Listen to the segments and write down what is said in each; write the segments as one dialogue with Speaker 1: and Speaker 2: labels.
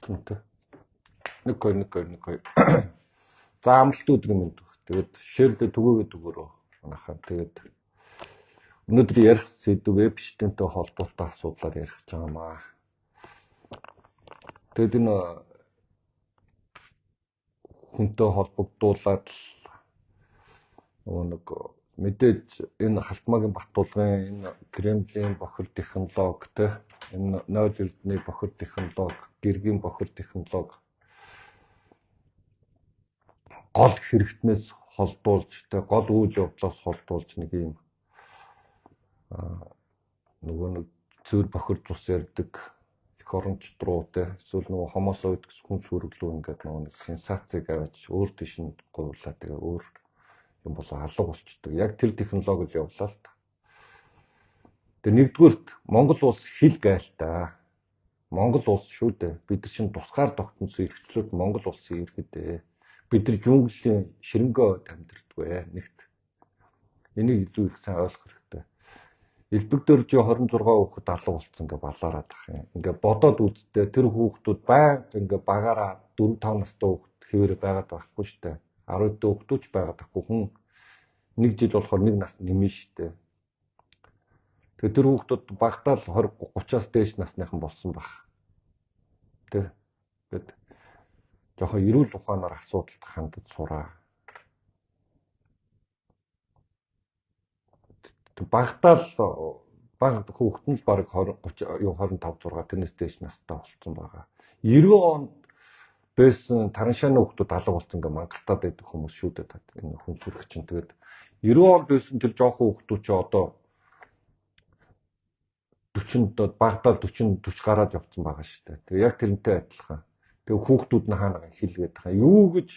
Speaker 1: Эхэлсэн үү? 1 2 1 2 1 2. За амралт өдрийн мэнд. Тэгээд шеэрлээ түгээгээд өгөөрөө. Манайхаа тэгээд өнөөдөр ярих сэдэв веб системтэй холбоотой асуудлаар ярих гэж байгаа маа. Тэгээд энэ хүнтэй холбогдуулаад нөгөө нэг мэдээж энэ Халтмаагийн Баттулгын энэ Кремлийн бохир технологи те энэ 0 эрдэнэ бохир технологи, гэргийн бохир технологи гол хэрэгтнээс холдуулж те гол үйл явдлаас холдуулж нэг юм нөгөө нэг цэвэр бохир цус ярьдаг эх орончд руу те эсвэл нөгөө хомосоид гэсэн хүн сүргэлүү ингээд нөгөө нэг сенсацийг аваач өөр тийш нь гуйлаа тэгээ өөр юм болоо алга болчдөг. Яг тэр технологи л явлаа л та. Тэгээ нэгдүгüрт Монгол улс хил гайлтаа. Монгол улс шүү дээ. Бид нар чинь тусгаар тогтносон эрхчлөөд Монгол улсын иргэд ээ. Бид нар джунглийн ширэнгөө амьдэрдэггүй нэгт. Энийг илүү их сайн ойлгох хэрэгтэй. Элбэг дөржи 26 хүүхэд алга болцсон ингээ балаараад ах юм. Ингээ бодоод үзтээ тэр хүүхдүүд байнга ингээ багаараа 4 5 настай хүүхэд хэвээр байгаад байхгүй шүү дээ. 10 дэх хүүхдүүд ч байгаад байхгүй хүн нэг жил болохоор нэг нас нэмнэ шүү дээ. Тэгээ тэр хүүхдүүд багтаа л 20 30-аас дээш насныхан болсон баг. Тэ. Тэгэд жоохон эрүүл ухаанаар асуудалд хандаж сураа. Багтаа л баг хүүхэд нь л баг 20 30 юу 25 6 тэрнээс дээш настай болцсон байгаа. 90 онд байсан тараншааны хүүхдүүд алга болсон ингээ мангалтаад байдаг хүмүүс шүү дээ. Энэ хүн сүрэх чинь тэгээд 90 онд байсан тэр жоохон хүүхдүүд чи одоо 40 багтаа 40 40 гараад явцсан байгаа шүү дээ. Тэгээ яг тэрнтэй адилхан. Тэгээ хүүхдүүд нь хаана хилгээд байгаа. Юу гэж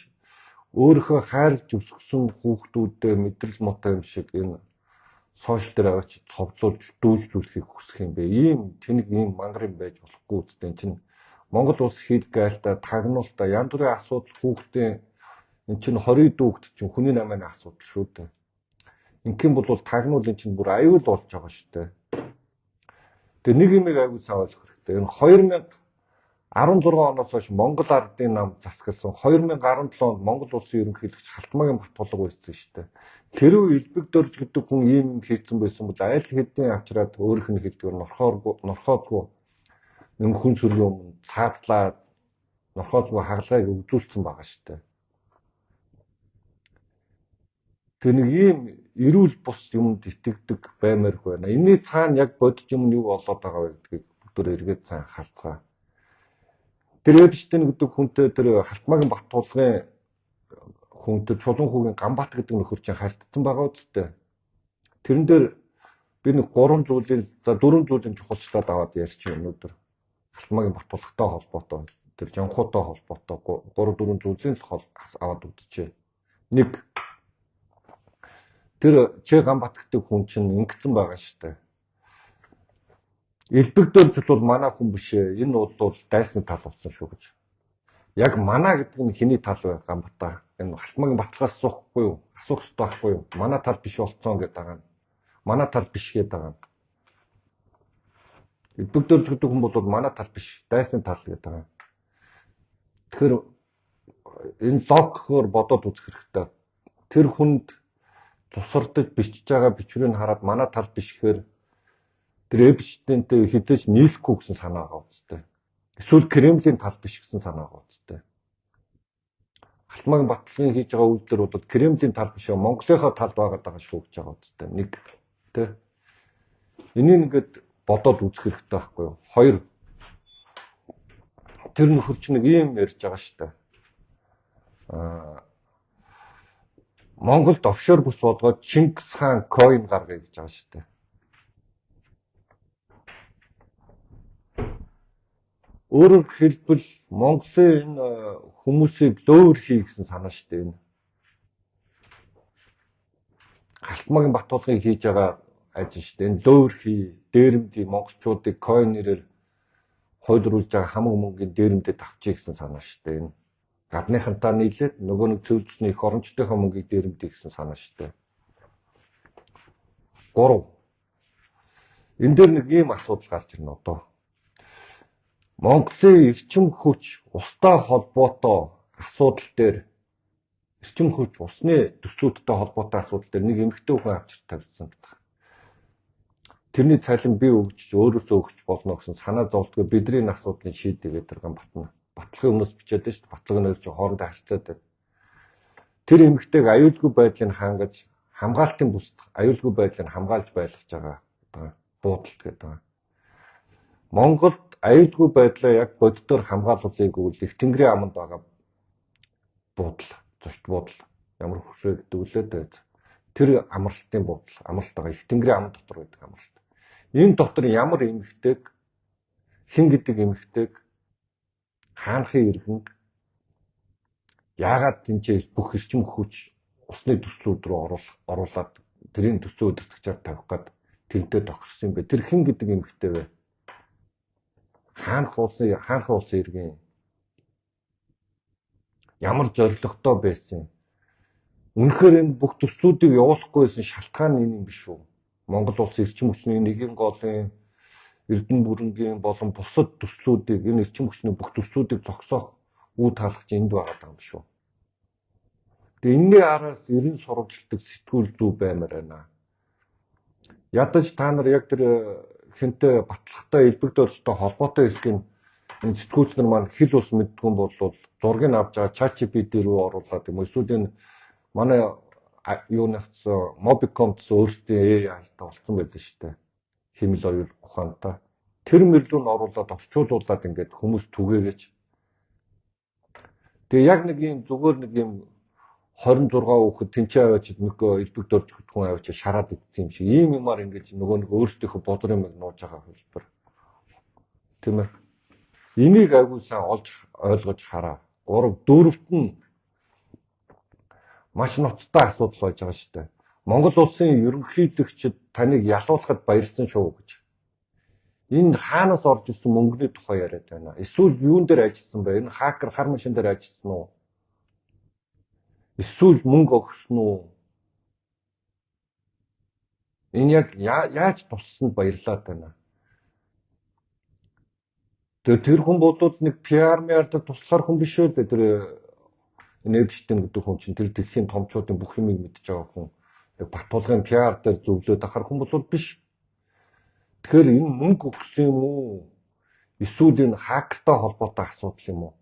Speaker 1: өөрийнхөө хайрлж өсгсөн хүүхдүүдэд мэдрэл муутай юм шиг энэ сошиал дээр аваач цовдлуулж дүүжлүүлэхийг хүсэх юм бэ? Ийм тэнэг ийм мангар юм байж болохгүй үстэй. Энэ чинь Монгол улс хил гайлтаа тагнуултаа янз бүрийн асуудал хүүхдийн энэ чинь 20 дүүгт чинь хүний намын асуудал шүү дээ. Ингийн бол тагнуул энэ чинь бүр аюул болж байгаа шүү дээ. Тэгээ нэг юмыг аягүй сайн ойлгох хэрэгтэй. Энэ 2016 оноос хойш Монгол Ардын нам засагласан. 2017 онд Монгол улсын ерөнхийлөгч Халтмаагийн Баттулга байсан шүү дээ. Тэрүү Элбэг дөрж гэдэг хүн ийм юм хийцэн байсан бол аль хэдийн авчраад өөрийнх нь хэлдгээр норхоодгүй нэг хүн сүргийн өмнө цаазлаад норхоодгүй хагалгааг өвзүүлсэн байгаа шүү дээ. Тэр нэг ийм эрүүл бус юмд итгэдэг баймааргүй байна. Энийний цаана яг бодит юм нь юу болоод байгаа вэ гэдгийг бүгдөө эргээд сайн харцгаа. Тэр Эпштейн гэдэг хүнтэй тэр Халтмаагийн Баттулгын хүнтэй Чулуун хүүгийн Ганбат гэдэг нөхөр чинь харьцсан байгаа үсттэй. Тэрэн дээр би нэг 3 зүйлийн за 4 зүйлийн чухалчлаад аваад ярьчих өнөөдөр. Халтмаагийн Баттулгатай холбоотой тэр Жанхуутай холбоотой 3 4 зүйлийн л аваад үзчихье. Нэг тэр Че Ганбат гэдэг хүн чинь ингэсэн байгаа шүү дээ. Элбэг дөрж бол манай хүн биш ээ. Энэ бол дайсны тал болсон шүү гэж. Яг манай гэдэг нь хэний тал вэ Ганбатаа? Энэ Халтмаагийн Баттулгаас асуухгүй юу? Асуух ёстой байхгүй юу? Манай тал биш болцсон гэдэг байгаа нь. Манай тал биш гэдэг байгаа нь. Элбэг дөрж гэдэг хүн бол манай тал биш, дайсны тал гэдэг байгаа. Тэгэхээр энэ логикоор бодоод үзэх хэрэгтэй. Тэр хүнд тусардаж бичиж байгаа бичвэрийг хараад манай тал биш гэхээр тэр Эпштейнтэй хизээч нийлэхгүй гэсэн санаа байгаа үстэй. Эсвэл Кремлийн тал биш гэсэн санаа байгаа үстэй. Халтмаагийн Баттулгын хийж байгаа үйлдэлэр бол Кремлийн тал биш, Монголынхаа талд байгаад байгаа шүү гэж байгаа үстэй. Нэг тэ. Энийг ингээд бодоод үзэх хэрэгтэй байхгүй юу? Хоёр. Тэр нөхөр чинь нэг ийм ярьж байгаа шүү дээ. Монголд офшор бүс болгоод Чингис хаан койн гаргая гэж байгаа шүү дээ. Өөрөөр хэлбэл Монголын энэ хүмүүсийг лөөр хий гэсэн санаа шүү дээ энэ. Халтмаагийн Баттулгыг хийж байгаа ажил шүү дээ. Энэ лөөр хий, дээрэмдий монголчуудыг койн нэрээр хуйлруулж байгаа хамаг мөнгөний дээрэмдэд авчий гэсэн санаа шүү дээ. Энэ гадныхантаа нийлээд нөгөө нэг цэвэр зүсний эх орончдынхаа мөнгийг дээрэмдээ гэсэн санаа шүү дээ. 3. Энэ дээр нэг ийм асуудал гарч ирнэ одоо. Монголын эрчим хүч устай холбоотой асуудал дээр, эрчим хүч усны төслүүдтэй холбоотой асуудал дээр нэг эмэгтэй хүн авчир тавьсан гэдэг. Тэрний цалин би өгч, өөрөөсөө өгч болно гэсэн санаа зовлтгүй бидний асуудлыг шийдэгээ тэр ган батна. Батлагын өмнөөс бичээд шүү дээ. Батлагын нөр чинь хоорондоо харьцаад байна. Тэр эмэгтэйг аюулгүй байдлыг хангаж, хамгаалтын бусд аюулгүй байдлыг хамгаалж байлгаж байгаа буудалт гэдэг. Монголд аюулгүй байдлаа яг боддоор хамгаалуулъя гэвэл их Тэнгэрийн аманд байгаа буудал, зочд буудал ямар хөршөө гэдэг үлээ дээ. Тэр амралтын буудал, амралт байгаа их Тэнгэрийн аман дотор байдаг амралт. Энэ дотор ямар эмэгтэйг, хэн гэдэг эмэгтэйг хаанхын иргэн яагаад тэнцээ бүх эрчим хүч усны төслүүд рүү оруулаад тэрийн төслөө удирдагчаар тавих гад тэрнтэй тохирсон юм бэ? Тэр хэн гэдэг эмэгтэй вэ? Хаанх улсын иргэн ямар зорилготой байсан? Үнэхээр энэ бүх төслүүдийг явуулахгүйсэн шалтгаан энэ юм биш үү? Монгол улсын эрчим хүчний нэгэн голын Эрдэнэ бүрэнгийн болон бусад төслүүдийг, энэ эрчим хүчний бүх төслүүдийг зогсоох үе таалах чинь энд байгаа юм биш үү? Тэгээ энэний араас эрен сурвалжладаг сэтгүүл зүй баймаар байна. Ядаж та нар яг тэр хэнтэй батлагтай элбэг дөржтэй холбоотой хэсгийг энэ сэтгүүлч нар маань хэл ус мэддгүй бол зургийг авч байгаа ChatGPT рүү оруулаад юм эсвэл энэ манай юунаас Mobicom-с өөрсдийн AI-тай болсон байдаг шүү дээ. Химэл оюун ухаантай. Тэр мэрлүү нь оруулаад орчуулуулад ингээд хүмүүс түгээгээч. Тэгээ яг нэг юм зүгээр нэг юм 26 хүүхэд тэнцээ аваач нөгөө элбэг дөрж хүн аваач шараад идсэн юм шиг ийм юмар ингэж нөгөө нэг өөрсдийнхөө бодрын юмыг нууж байгаа хэлбэр. Тийм ээ. Энийг айгүй сайн олж ойлгож хараа. 3 4-т нь маш ноцтой асуудал байж байгаа шүү дээ. Монгол улсын ерөнхийлөгчд таныг ялуулахад баярлсан шүү гэж. Энэ хаанаас орж ирсэн мөнгөний тухай яриад байна. Эсвэл юун дээр ажилласан бэ? Энэ хакер хар машин дээр ажилласан уу? Эсвэл мөнгө өгсөн үү? Энэ яг яаж туссанд баярлаад байна. Тэр хүн бодвол нэг PR мярд туслахар хүн биш үү? Тэр энэ Эпштейн гэдэг хүн чинь тэр дэлхийн томчуудын бүх юмыг мэдж байгаа хүн. Яг Батулгын PR дээр зөвлөөд ахар хүн бол биш. Тэгэхээр энэ мөнгө өгсөн юм уу? Эсвэл энэ хакертай холбоотой асуудал юм уу?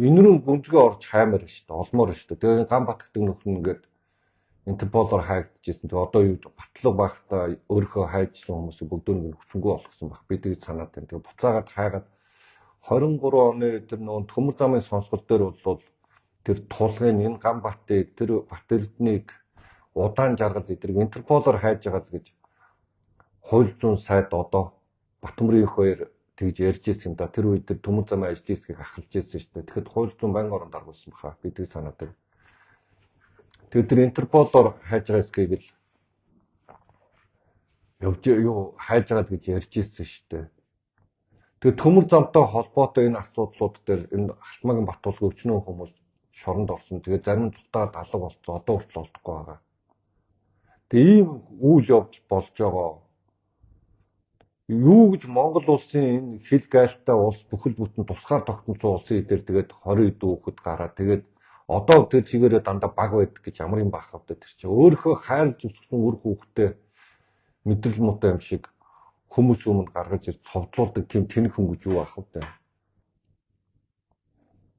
Speaker 1: Энэ рүү гүнзгий орж хаймаар шүү дээ, олмоор шүү дээ. Тэгээ ган батгдаг нөхөр нь ингээд Интерполоор хайгдчихсэн. Тэгээ одоо юу батлаг байхдаа өөрийнхөө хайжсан хүмүүсийг бүгдөө нэг хүчингү болгосон баг. Би тэгж санаад байна. Тэгээ буцаагаад хайгаад 23 оны тэр нөгөө төмөр замын сонсгол дээр бол тэр тулгын энэ ган батыг тэр Бат Эрднийг удаан жаргал эдрийг Интерполоор хайж байгаа гэж хууль зүйн сайд одоо Батмөрийн их хоёр тэгж ярьж ирсэн юм да. Тэр үед тэр төмөр замын ажлын хэсгийг ахалж ирсэн шүү дээ. Тэгэхэд хууль зүйн байнга орон даргуулсан баха. Би тэгж санаад байна. Тэгээд тэр Интерполоор хайж байгаа хэсгийг л явж юу хайж байгаа гэж ярьж ирсэн шүү дээ. Тэгээд төмөр замтай холбоотой энэ асуудлууд дээр энэ Халтмаагийн Батулга өчнөө хүмүүс шоронд орсон. Тэгээд зарим нь цухтаад алга болцсон. Одоо хүртэл олдохгүй байгаа. Тэгээд ийм үйл явдал болж байгаа. Юу гэж Монгол улсын энэ хил гайлтай улс бүхэл бүтэн тусгаар тогтноцсон улсын эдээр тэгээд 20 хэдэн хүүхэд гараад тэгээд одоо тэр чигээрээ дандаа баг байдаг гэж ямар юм баах вэ тэр чинь өөрийнхөө хайрлж өсгсөн үр хүүхдээ мэдрэл муутай юм шиг хүмүүс өмнө гаргаж ир цовдлуулдаг тийм тэнэг хүн гэж юу аах вэ?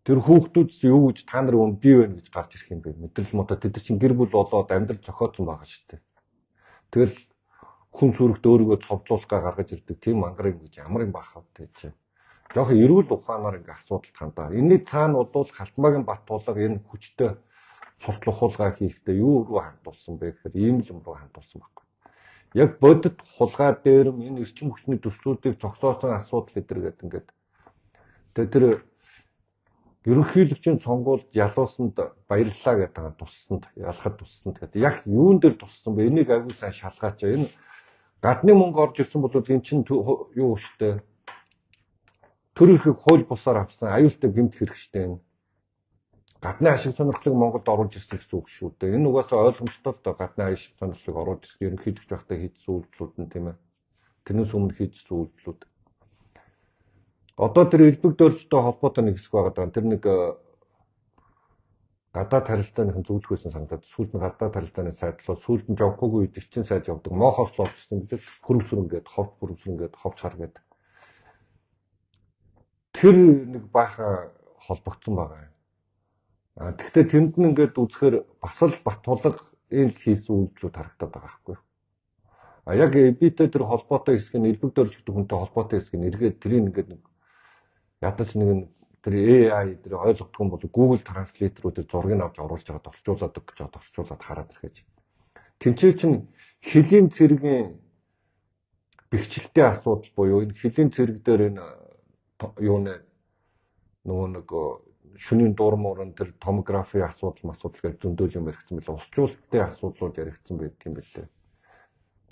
Speaker 1: Тэр хүүхдүүд юу гэж та нарын өмнө бий байна гэж гарч ирэх юм бэ? Мэдрэл муутай тэд нар чинь гэр бүл болоод амьдрал зохиоцсон байгаа шүү дээ. Тэгэл хүн сүрэгт өөрийгөө цовдлуулах га гаргаж ирдэг тийм мангар юм гэж ямар юм баах вэ чинь. Жохон эрүүл ухаанаар ингээ асуудалд хандаа. Энэний цаана бол Халтмаагийн Батулга энэ хүчтэй суртал хулгай хийхдээ юу руу хандуулсан бэ гэхээр ийм л юм руу хандуулсан байхгүй. Яг бодит хулгай дээр энэ эрчим хүчний төслүүдийг зогсоосон асуудал эдэр гэдэг ингээд. Тэгээ тэр ерөнхийлөгчийн сонгуульд ялуусанд баярлалаа гэдэг байгаа туссанд, ялахад туссанд гэдэг. Яг юун дээр туссан бэ? Энийг аягүй сайн шалгаач. Энэ гадны мөнгө орж ирсэн бол энэ чинь юу штэ. Төр эрхийг хууль бусаар авсан аюултай гэмт хэрэг штэ энэ. Гадны ашиг сонирхлыг Монголд оруулж ирсэн гэсэн үг шүү дээ. Энэ угаасаа ойлгомжтой л доо гадны ашиг сонирхлыг оруулж ирсэн ерөнхийлөгч байхдаа хийжсэн үйлдэлүүд нь тийм ээ. Тэрнээс өмнө хийжсэн үйлдэлүүд. Одоо тэр элбэг дөржтэй холбоотой нэг хэсэг байгаа даа. Тэр нэг гадаад харилцааныхан зөвлөх байсан санагдаад сүүлд нь гадаад харилцааны сайд руу сүүлд нь Жонкогийн үед элчин сайд явдаг. Мохоос л олчихсан билээ. Хөрвсөр ингээд ховч хөрвсөр ингээд ховч хар гээд тэр нэг баахан холбогдсон байгаа юм. А тэгвэл тэнд нь ингээд үзэхээр бас л Батулга энэ хийсэн үйлдэлүүд харагдаад байгаа байхгүй юу? А яг битэй тэр холбоотой хэсэг нь элбэг дөрж гэдэг хүнтэй холбоотой хэсэг нь эргээд тэрийг ингээд нэг ядаж нэг тэр AI тэр ойлгохгүй юм бол Google Translate руу тэр зургийг авч оруулж байгаад орчуулад өг гэж орчуулад хараад ирэхэж. Тинчээ чинь хөлийн цэргийн бэхжилтэй асуудал буюу энэ хөлийн цэрэг дээр энэ юуны нөгөө нэг шөнийн дуур муурын тэр томографи асуудал асуудал гэж зөндөөл юм яригдсан билээ. Усчуулалтын асуудлууд яригдсан байдаг юм билээ.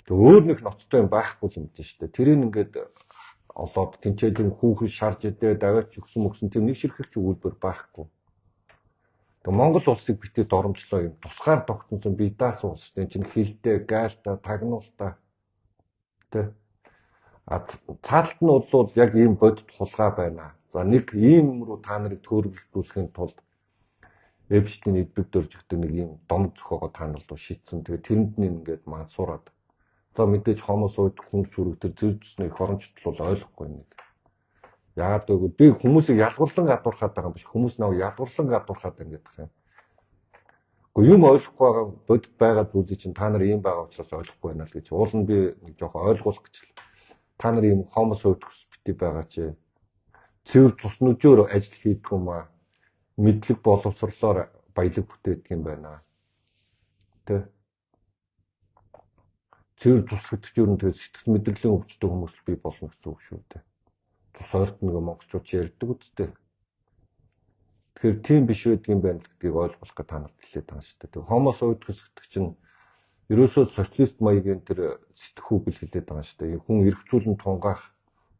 Speaker 1: Тэг өөр нэг ноцтой юм байхгүй юм дээ шүү дээ. Тэрийг ингээд олоод тэнцээлийн хүүхэн шарж идээ даваач өгсөн мөксөн тийм нэг ширхэгч өгүүлбэр байхгүй. Тэг Монгол улсыг битээ доромжлоо юм тусгаар тогтсон бие даасан улс тийм чинь хилтэй, гайлта, тагнуулта тэ. А цаалт нь бол яг ийм бодит хулгай байна. За нэг ийм юм руу та нарыг төөрөглүүлэхийн тулд Эпштейн эдбэг дөржигтэй нэг ийм дом зөхөөгөө та нар руу шийдсэн. Тэгээ тэрэнд нь ингээд мансуураад за мэдээж хомос уйд хүн сүрэг тэр зэр зүсний их орончтол бол ойлгохгүй нэг. Яагаад гэвэл би хүмүүсийг ялгуурлан гадуурхаад байгаа юм биш. Хүмүүс наваа ялгуурлан гадуурхаад байна гэдэг юм. Гэхдээ юм ойлгохгүй байгаа бодит байгаа зүйлийг чинь та нар ийм байгаа учраас ойлгохгүй байна л гэж. Уул нь би нэг жоохон ойлгуулах гэж л. Та нар ийм хомос уйд бити байгаа чи цэвэр цус нүжөөр ажил хийдэг юм аа. Мэдлэг боловсрлоор баялаг бүтээдэг юм байна. Тэ? Цэвэр цус гэдэг чинь ер нь тэгээ сэтгэл мэдрэлийн өвчтөй хүмүүс бий болно гэсэн үг шүү дээ. Цус ойрт нэг монголчууд чи ярьдаг үсттэй. Тэгэхээр тийм биш байдаг юм байна гэдгийг ойлгох гэж та нарт хэлээд байгаа шүү дээ. Тэгээ хомос уйдгас гэдэг чинь ерөөсөө социалист маягийн тэр сэтгхүүг л хэлээд байгаа шүү дээ. Хүн эргцүүлэн тунгаах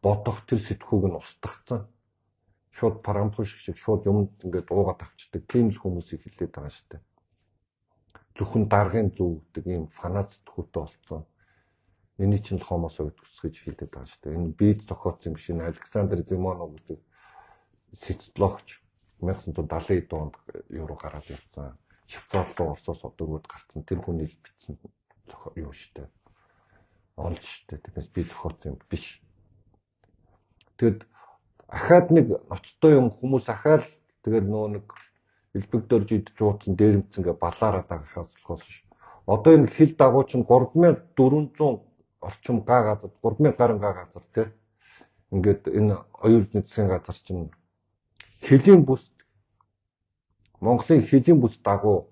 Speaker 1: бодох тэр сэтгхүүг нь устгацсан. Шууд парампуш шиг шууд юмд ингээд уугаад авчдаг тийм л хүмүүсийг хэлээд байгаа шүү дээ. Зөвхөн даргын зүг гэдэг ийм фанат сэтгхүүтэй болсон. Эний чинь л хомос уйдгас гэж хэлээд байгаа шүү дээ. Энэ бие зохиоцсон юм биш энэ Александр Зимонов гэдэг социологч 1970 онд евро гараад явцсан. Швейцар руу Оросоос дөрвөд гарцсан. Тэр хүний л бичсэн юу шүү дээ. Олж шүү дээ. Тэрнээс би зохиоцсон юм биш. Тэгэд ахаад нэг ноцтой юм хүмүүс ахаал тэгэл нөгөө нэг элбэг дөрж идэж ууцсан дээрэмцэн гэ балаараад байгаа болохоос ш. Одоо энэ хил дагуу чинь 3400 орчим га газар 3000 гаруй га газар тий. Ингээд энэ оюун засгийн газар чинь хөлийн бүс Монголын хөлийн бүс дагуу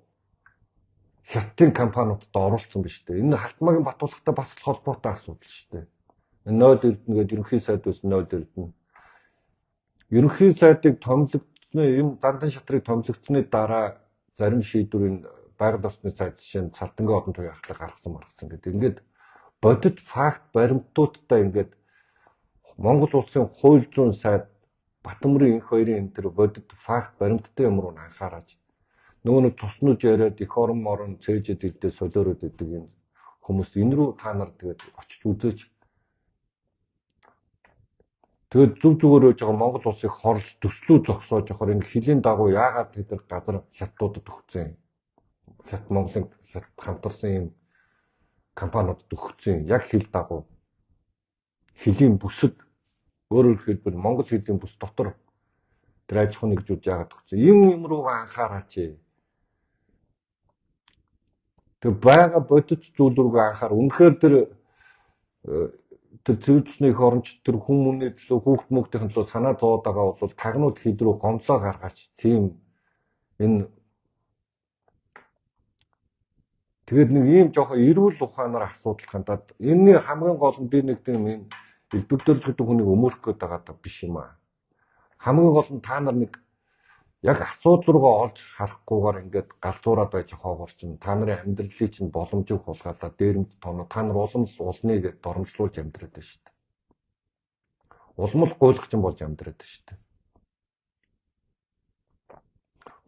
Speaker 1: хятадын компаниудад оруулсан биз дээ. Энэ Халтмаагийн Батулгатай бас л холбоотой асуудал шүү дээ. 0 эрдэнэ гэдэг ерөнхий сайд байсан 0 эрдэнэ. Ерөнхий сайдыг томилогдсны юм дандан шатрыг томилогдсны дараа зарим шийдвэрийн байгаль орчны сайд жишээ нь Цалдангийн одон туяа ахлах гаргасан маргасан гэдэг. Ингээд бодит факт баримтуудтай ингээд Монгол улсын хууль зүйн сайд Батмөрийн инх хоёрын энэ төр бодит факт баримттай юм руу анхаараач. Нөгөө нэг туснууж яриад эх орон морон цээжэд илдээ солиороод идэг юм хүмүүс энэ рүү та нар тэгээд очиж үзээч. Тэгээд зүг зүгээр өж байгаа Монгол улсыг хорлж төслөө зогсоож явахаар энэ хөлийн дагуу яагаад тэд нар газар хятадуудад өгсөн юм. Хятад Монголын хятад хамтарсан юм компаниудад өгсөн яг хил дагуу. Хөлийн бүсэд өөрөөр хэлбэл Монгол хөлийн бүс дотор тэр аж ахуйн нэгжүүд яагаад өгсөн. Юм юм руугаа анхаараач. Тэр байгаа бодит зүйл рүүгээ анхаар. Үнэхээр тэр цэвэр цусны их оронч тэр хүн хүмүүний төлөө хүүхд мөхтийн төлөө санаа зовоод байгаа бол тагнууд хэд рүү гомдлоо гаргаач. Тийм энэ тэгээд нэг ийм жоохон эрүүл ухаанаар асуудал хандаад энэний хамгийн гол нь би нэг тийм энэ элбэг дөрж гэдэг хүнийг өмөрөх гээд байгаа биш юм аа. Хамгийн гол нь та нар нэг яг асуудал руугаа олж харахгүйгээр ингээд галзуураад байж хоогоор чинь та нарын амьдралыг чинь боломжийг хулгайлаа дээрэмд тоноо та нар улам л улныг гэж доромжлуулж амьдраад байна шүү дээ. Улам л гуйлгачин болж амьдраад байна шүү дээ.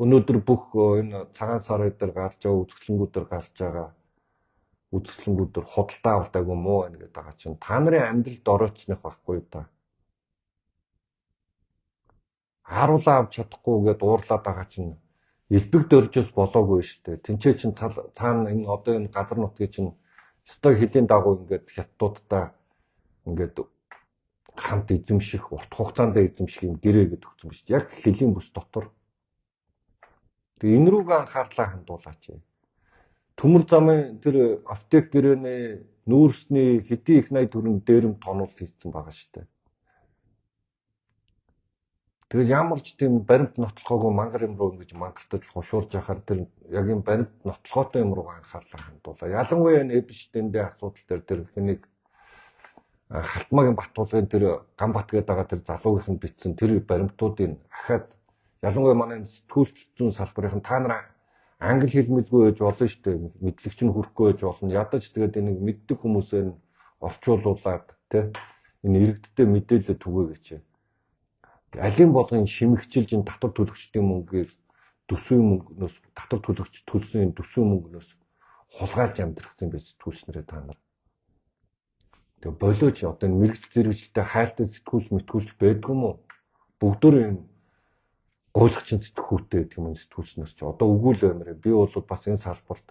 Speaker 1: Өнөөдөр бүх энэ цагаан сарын дээр гарч байгаа үзэсгэлэнгүүд дээр гарч байгаа үзэсгэлэнгүүд дээр худалдаа авалт айгүй муу байна гэдэг байгаа чинь та нарын амьдралд ороочных байхгүй юу та. Ааруулаа авч чадахгүй гэдээ уурлаад байгаа чинь элбэг дөржөөс болоогүй шүү дээ. Тинчээ чинь цаана энэ одоо энэ газар нутгийг чинь ёстой хэлийн дагуу ингээд хятадуудтай ингээд хамт эзэмших, урт хугацаанд эзэмших юм гэрээ гэдэг өгсөн ба шүү дээ. Яг хөлийн бүс дотор. Тэгээ энэ рүүгээ анхаарлаа хандуулаач. Төмөр замын тэр аптек гэрээний нүүрсний хэдий их 80 төгрөг дээрэм тонол хийцэн байгаа шүү дээ. Тэгээд ямар ч тийм баримт нотлохоогүй мангар юм руу ингэж мангартаж хушуурж яхаар тэр яг юм баримт нотлохоотой юм руу анхаарлаа хандуулаа. Ялангуяа энэ Эпштейнтэй асуудал дээр тэр хэнийг Халтмаагийн Батулгын тэр Ганбат гэдэг байгаа тэр залуугийнх нь бичсэн тэр баримтуудыг ахаад ялангуяа манай сэтгүүлч зүйн салбарын та нар англи хэл мэдгүй байж болно шүү дээ. Мэдлэгч нь хүрэхгүй байж болно. Ядаж тэгээд энийг мэддэг хүмүүсээ нь орчуулуулад тэ энэ иргэдтэй мэдээлэл түгээгээч. Алийн болгон шимэгчилж энэ татвар төлөгчдийн мөнгээр төсвийн мөнгнөөс татвар төлөгч төлсөн энэ төсвийн мөнгнөөс хулгайлж амьдрахсан юм биш сэтгүүлч нараа та нар. Тэгээ болооч одоо энэ мэрэгжил зэрэгжилтэй хайртай сэтгүүлч мэтгүүлч байдгүй юм уу? Бүгдөө юм гуйлагчин сэтгхүүтэй гэдэг юм сэтгүүлч нар чи одоо үгүй л баймаар. Би бол бас энэ салбарт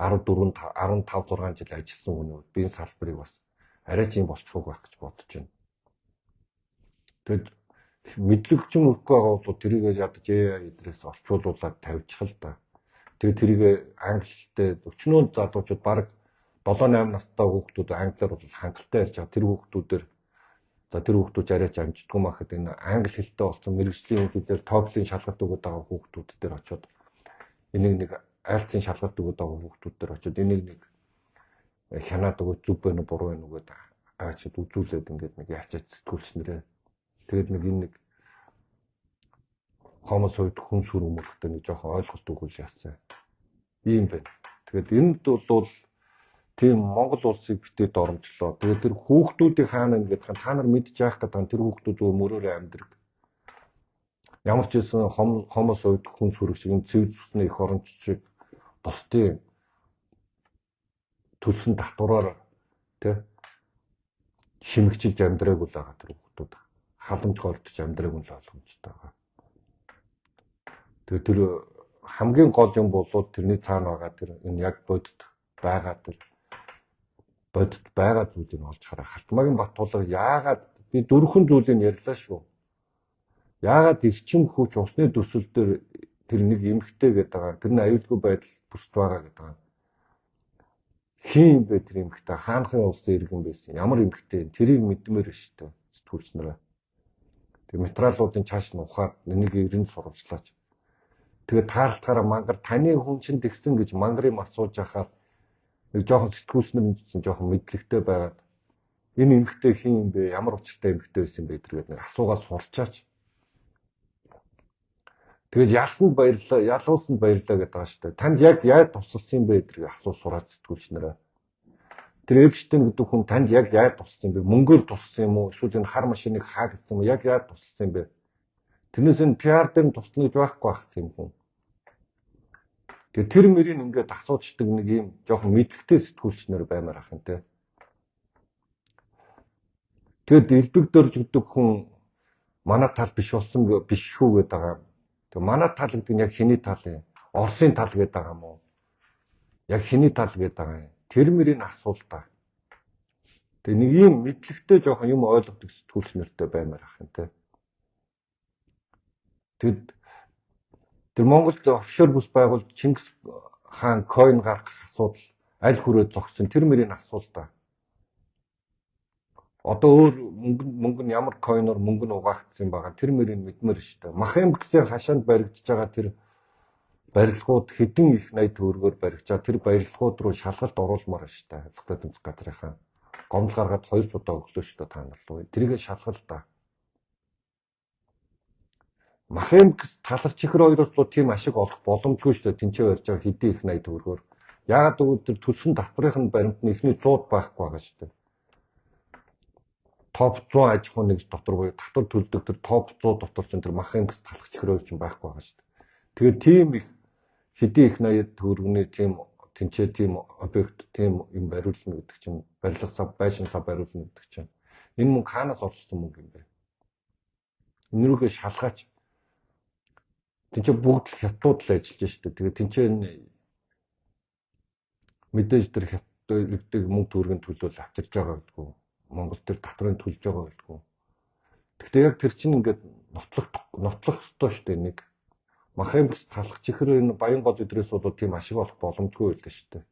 Speaker 1: 14 15 6 жил ажилласан хүн үү. Би энэ салбарыг бас арай ч юм болчихоог байх гэж бодож байна. Тэгээд мэдлэгчин өрөхгүй байгаа бол тэрийг ядаж AI эдрээс орчуулуулад тавьчих л да. Тэгээд тэрийг англи хэлтэй өчнөө залуучууд бараг 7 8 настай хүүхдүүд англиар бол хангалттай ярьж байгаа. Тэр хүүхдүүдээр за тэр хүүхдүүд арай ч амждаггүй махад энэ англи хэлтэй болсон мэрэгжлийн хэлээр TOEFL-ийн шалгалт өгöd байгаа хүүхдүүд дээр очиод энийг нэг IELTS-ийн шалгалт өгöd байгаа хүүхдүүд дээр очиод энийг нэг хянаад өгөөд зүв байна уу буруу байна уу гэдээ аачид үзүүлээд ингээд нэг яачаад сэтгүүлч нэрээ. Тэгээд нэг энэ нэг хомос хувьд хүн сүр өмөрөхтэй нэг жоохон ойлголт өгвөл яасан. Ийм байна. Тэгээд энд бол тийм Монгол улсыг битээ доромжлоо. Тэгээд тэр хүүхдүүдийг хаана ингээд та нар мэдж яах гэдэг тэр хүүхдүүд зөв мөрөөрөө амьдраг. Ямар ч байсан хомос хувьд хүн сүрэг шиг энэ цэв цусны эх оронч шиг бусдын төлсөн татвараар тэ шимэгчилж амьдраагүй л байгаа тэр хүүхдүүд. Халамж гордож амьдраагүй л ойлгомжтой байгаа. Тэгээд тэр хамгийн гол юм бол тэрний цаана байгаа тэр энэ яг бодит байгаа тэр бодит байгаа зүйлийг олж хараа. Халтмаагийн Батулга яагаад би дөрвөн зүйлийг ярьлаа шүү. Яагаад эрчим хүч усны төсөл дээр тэр нэг эмхтэй гэдэг байгаа. Тэр нь аюулгүй байдал бүст байгаа гэдэг байгаа. Хин юм бэ тэр эмхтэй? Хаанхын улсын иргэн байсан. Ямар эмхтэй? Тэрийг мэдмээр шүү дээ. Сэтгүүлч нараа. Тэр материалуудын чааш нь ухаад энийг эрен сурвалжлаач. Тэгээд таарлтгаараа мангар таны хүн чинь тэгсэн гэж мангар юм асууж яхаар нэг жоохон сэтгүүлч нар чинь жоохон мэдлэгтэй байгаад энэ эмхтэй хин юм бэ? Ямар учиртай эмхтэй байсан юм бэ гэдэргээд нэг асуугаад сурчаач. Тэгээд ялсанд баярлаа, ялуулсанд баярлаа гэдэг байгаа шүү дээ. Танд яг яаж тусалсан юм бэ гэдэрийг асуу сураад сэтгүүлч нараа. Тэр Эпштейн гэдэг хүн танд яг яаж тусалсан юм бэ? Мөнгөөр тусалсан юм уу? Эсвэл энэ хар машиныг хаа гэсэн юм уу? Яг яаж тусалсан юм бэ? Тэрнээс энэ PR дээр нь туслана гэж байхгүй байх тийм хүн. Тэгээ тэр мөрийг ингээд асуучдаг нэг юм жоохон мэдлэгтэй сэтгүүлч нар баймаар ах юм те. Тэгэд элбэг дөрж гэдэг хүн манай тал биш болсон биш шүү гэдэг байгаа. Тэгээ манай тал гэдэг нь яг хэний тал юм? Оросын тал гэдэг байгаа юм уу? Яг хэний тал гэдэг байгаа юм? Тэр мөрийг асуул та. Тэгээ нэг юм мэдлэгтэй жоохон юм ойлгодог сэтгүүлч нартай баймаар ах юм те. Тэгэд тэр Монголд офшор бүс байгуулж Чингис хаан койн гаргах асуудал аль хүрээ зогссон тэр мөрийг асуул та. Одоо өөр мөнгө нь ямар койноор мөнгө нь угаагдсан байгаа тэр мөрийг мэдмээр шүү дээ. Махемгсийн хашаанд баригдаж байгаа тэр барилгууд хэдэн их 80 төгрөгөөр баригдаж байгаа тэр барилгууд руу шалгалт оруулмаар шүү дээ. Авилгатай тэмцэх газрынхаа гомдол гаргаад 2 удаа өглөө шүү дээ та нар руу. Тэрийг шалгал та. Махемгс таларч ихэр хоёроос л тийм ашиг олох боломжгүй шүү дээ. Тэнцээ барьж байгаа хэдэн их 80 төгрөгөөр. Яагаад гэвэл тэр төлсөн татварын нь баримт нь эхний 100 байхгүй байгаа шүү дээ. Топ 100 аж ахуйн нэгж дотор буюу татвар төлдөг тэр топ 100 дотор чинь тэр Махемгс талхч ихэр хоёр чинь байхгүй байгаа шүү дээ. Тэгээд тийм их хэдэн их 80 төгрөгний тийм тэнцээ тийм объект тийм юм бариулна гэдэг чинь барилга сав байшин сав бариулна гэдэг чинь энэ мөнгө хаанаас орсон мөнгө юм бэ? Энэ рүүгээ шалгаач. Тинчээ бүгд л хятадууд л ажиллаж штэ. Тэгээ тинчээ мэдээж тэр хятадыг мөнгө төгрөгийн төлөө л авчирж байгаа гэдгүү. Монгол тэр татврын төлж байгаа гэдгүү. Гэхдээ яг тэр чинь ингээд нотлох ёстой штэ нэг. Махын бас талах чихэр энэ Баянгол өдрөөс бол тийм ашиг олох боломжгүй байлаа штэ.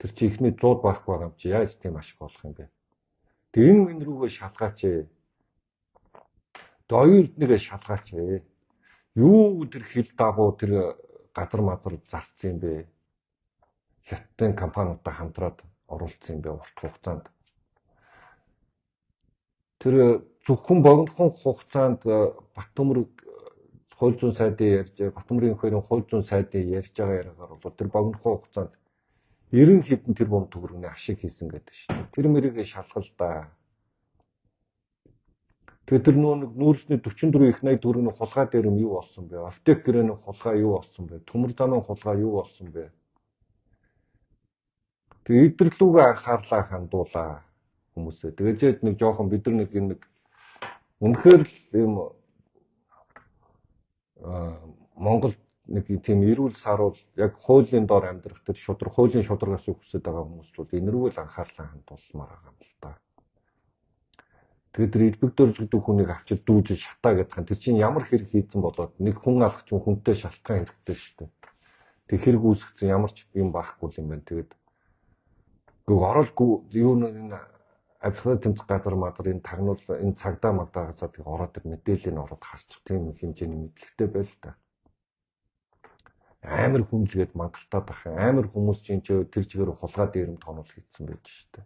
Speaker 1: Тэр чи ихний 100 байхгүй байгаа юм чи яаж тийм ашиг олох юм бэ? Тэгээ энэ мэн рүүгээ шалгаач ээ. Тэгээ оюун эрдэнэгээ шалгаач ээ. Юу тэр хил дагуу тэр газар мазар зарцсан юм бэ? Хятадын компаниудтай хамтраад оруулсан юм бэ урт хугацаанд. Тэр зөвхөн богинохон хугацаанд Батөмөр хууль зүйн сайдын ярьж, Батөмрийн хоёрын хууль зүйн сайдын ярьж байгаа яриагаар бол тэр богинохон хугацаанд 90 хэдэн тэрбум төгрөгийн ашиг хийсэн гэдэг шүү дээ. Тэр мэрийг шалгал да. Тэгээ тэр нөө нэг нүүрсний 44 их 80 төгрөгийн хулгай дээр юм юу болсон бэ? Аптек гэрээний хулгай юу болсон бэ? Төмөр замын хулгай юу болсон бэ? Тэгээ идэрлүүгээ анхаарлаа хандуулаа хүмүүсээ. Тэгээд нэг жоохон бид нар нэг юм нэг үнэхээр л юм Монгол нэг тийм эрүүл саруул яг хуулийн дор амьдрах тэр шудраг хуулийн шударгаас хүсэж байгаа хүмүүс бол энэ рүү л анхаарлаа хандуулмаар байгаа юм л та. Тэгээд тэр элбэг дөрж гэдэг хүнийг авчид дүүжиж шатаа гэдэг нь тэр чинь ямар хэрэг хийцэн болоод нэг хүн алах чинь хүнтэй шалтгаан хэрэгтэй шүү дээ. Тэг хэрэг үүсгэсэн ямар ч юм байхгүй юм байна. Тэгээд гүг оролгүй юу нэг авилгын тэмцэх газар мазар энэ тагнуул энэ цагдаа магдагаасаа тэг ороод тэр мэдээллийг ороод харчих тийм хэмжээний мэдлэгтэй байл та. Амар хүнлэгээд мангалтаад ах амар хүмүүс чинь тэр чигээр хулгай дээрэмд тонол хийцэн байж штэ.